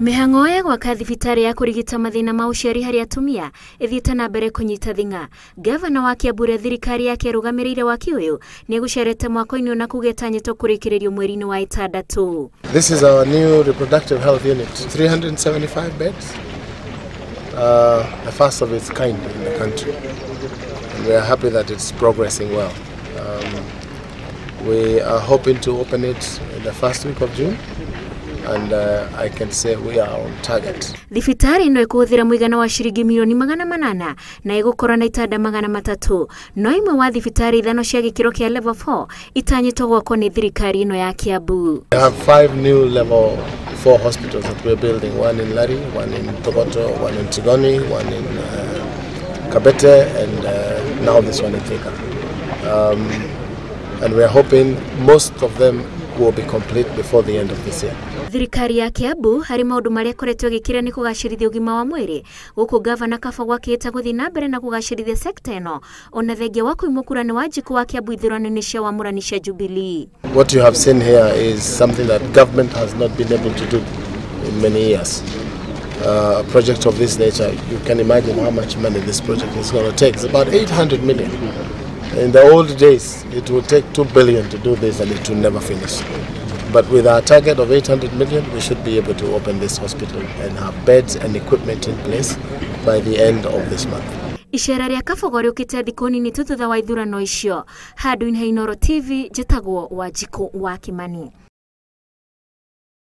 Mĩhang'o ya gwaka thibitarĩ ya kũrigita mathĩna ma ũciari harĩ atumia ĩthiĩte na mbere kũnyita thing'a. Gavana wa Kiambu ũrĩa thirikari yake ĩrũgamĩrĩire waki ũyũ nĩ egũcerete mwako-inĩ na kuga ĩtanyĩtwo kũrĩkĩrĩrio mweri-inĩ wa ĩtandatũ. This is our new reproductive health unit, 375 beds, the first of its kind in the country. And we are happy that it's progressing well. We are hoping to open it in the first week of June, and I can say we are on target. Thibitarĩ ĩno ĩkũhũthĩra mũigana wa ciringi milioni 800 na ĩgũkorwo na itanda 300, no imwe wa thibitarĩ ithano cia gĩkĩro kĩa level 4 itanyĩtwo gwakwo nĩ thirikari ĩno ya Kiambu. We have five new level 4 hospitals that we're building, one in Lari, one in Thogoto, one in Tigoni, one in Kabete, and now this one in Thika. And we are hoping most of them will be complete before the end of this year. Thirikari ya Kiambu harĩ maũndũ marĩa ĩkoretwo ĩgĩkĩra nĩ kũgacĩrithia ũgima wa mwĩrĩ, gũkũ gavana Kabogo akĩĩta gũthiĩ na mbere na kũgacĩrithia sekta ĩno, ona thengia wa kũimwo kura nĩ Wanjikũ wa Kiambu ithurano-inĩ cia wamũrani cia Jubilee. What you have seen here is something that government has not been able to do in many years. A project of this nature, you can imagine how much money this project is going to take. It's about 800 million. In the old days, it would take 2 billion to do this and it will never finish. But with our target of 800 million, we should be able to open this hospital and have beds and equipment in place by the end of this month. Icera rĩa Kabogo rĩũkĩte thikũ nini tu thutha wa ithurano icio. Handũ-inĩ ha Inooro TV, njĩtagwo Wanjikũ wa Kimani.